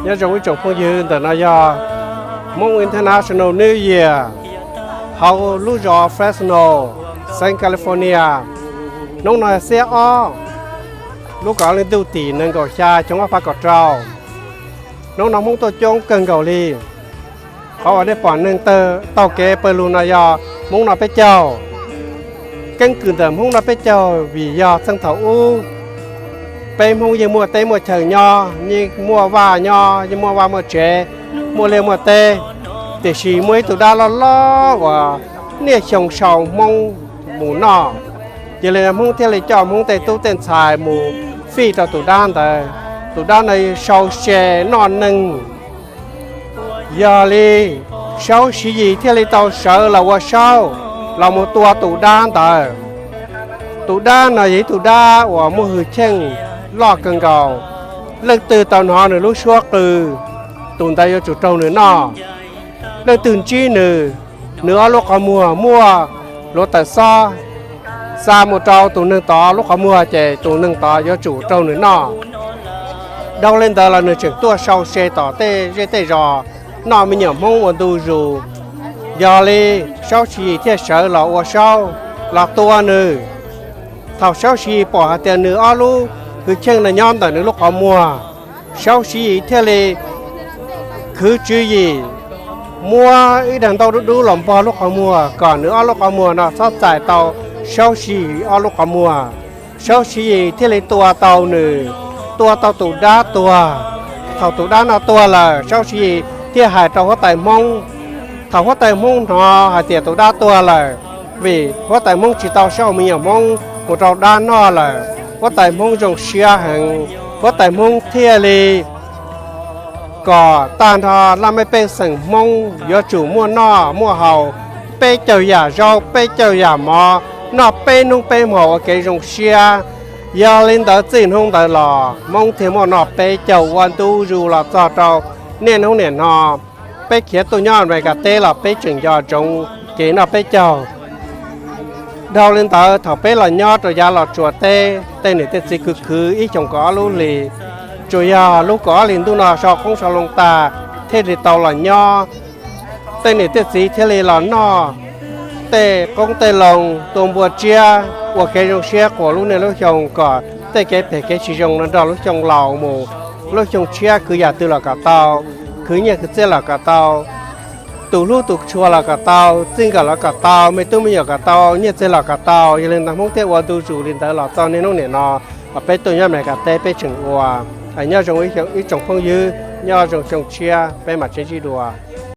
Nyob zoo ib tsoom phooj ywg, ntawm no yog Hmoob International New Year hauv lub zos Fresno, xeev California. Hnub no xiab ob, lub kaum ob hli ntuj tim nees nkaum xya xyoo ob phav kaum rau. Hnub no Hmoob tuaj coob kawg nkaus li. Qhov uas nej pom neeg taug kev pawg lug no yog Hmoob noj peb caug. Keeb kwm ntawm Hmoob noj peb caug vim yog txheej thaum ub peb Hmoob yeej muaj teb muaj chaw nyob, yeej muaj vaj nyob, yeej muaj vaj muaj tsev, muaj liaj muaj teb. Tiam sis muaj ib tug dab loj loj uas niaj xyoo sau Hmoob mus noj, yog li Hmoob thiaj li coj Hmoob tej tub tej ntxhais mus fij rau tus dab ntawd. Tus dab ntawd sau se noj neeg. Yog li Saub Siv Yim thiaj li tau sawv los ua saub los mus tua tus dab ntawd. Tus dab no yog ib tug dab uas muaj hwj chim loj kawg nkaus. Leej twg tau hnov nws lub suab qw, tus ntawd yuav tsum raug nws noj. Leej twg ntsib nws, nws ob lub qhov muag muaj hluav taws xob xa mus rau tus neeg tod lub qhov muag ces tus neeg tod yuav tsum raug nws noj. Dhau li ntawd los nws tseem tuaj sau se tom tej zej tej zos noj me nyuam Hmoob ua ntu zus. Yog li Saub Siv Yim thiaj sawv los ua saub los tua nws. Thaum Saub Siv Yim pom hais tias nws ob lub hwj chim no nyob ntawm nws lub qhov muag, Saub Siv Yim thiaj li khwv tswv yim muab ib daim ntaub dub dub los npog lub qhov muag kom nws ob lub qhov muag no txhob txais tau Saub Siv Yim ob lub qhov muag. Saub Siv Yim thiaj li tua tau nws, tua tau tus dab tuag. Thaum tus dab no tuag lawm, Saub Siv Yim thiaj hais rau huab tais Hmoob. Thaum huab tais Hmoob hnov hais tias tus dab tuag lawm, vim huab tais Hmoob tsis tau sau me nyuam Hmoob mus rau dab noj lawm, huab tais Hmoob zoo siab heev. Huab tais Hmoob thiaj li kom tag nrho laj mej pej xeem Hmoob yuav tsum muaj noj muaj haus, peb caug yam zaub peb caug yam mov, noj peb hnub peb hmo ua kev zoo siab. Yog li ntawd txij hnub ntawd los Hmoob thiaj muaj noj peb caug ua ntu zus los txog rau niaj hnub niam no. Peb khiav tuaj nyob Amelikas teb los peb tseem nco ntsoov kev noj peb caug. Dhau li ntawd thaum peb los nyob rau yav Los Tsuas teb, tej niam tej txiv khwv khwv ib xyoos kaum ob lub hlis, tsuas yog lub kaum ob hlis ntuj no sau qoob sau loo tag thiaj li tau los nyob. Tej niam tej txiv thiaj li los noj tej qoob tej loo, tua npua tsiab ua kev zoo siab quas lub niaj lub xyoo kom tej kev phem kev tsis zoo no nrog lub xyoo laus mus. Lub xyoo tshiab khwv yam twg los kom tau, khwv nyiaj khwv txiaj los kom tau, tus hlub tus tshua los kom tau, txij nkawm los kom tau, me tub me nyuam kom tau, nyiaj txiag los kom tau. Yog li ntawd Hmoob thiaj ua ntu zus li ntawd los txog niaj hnub niam no, peb tuaj nyob Amelikas teb peb tseem ua. Nyob zoo ib tsoom phooj ywg, nyob zoo xyoo tshiab peb mam sib ntsib dua.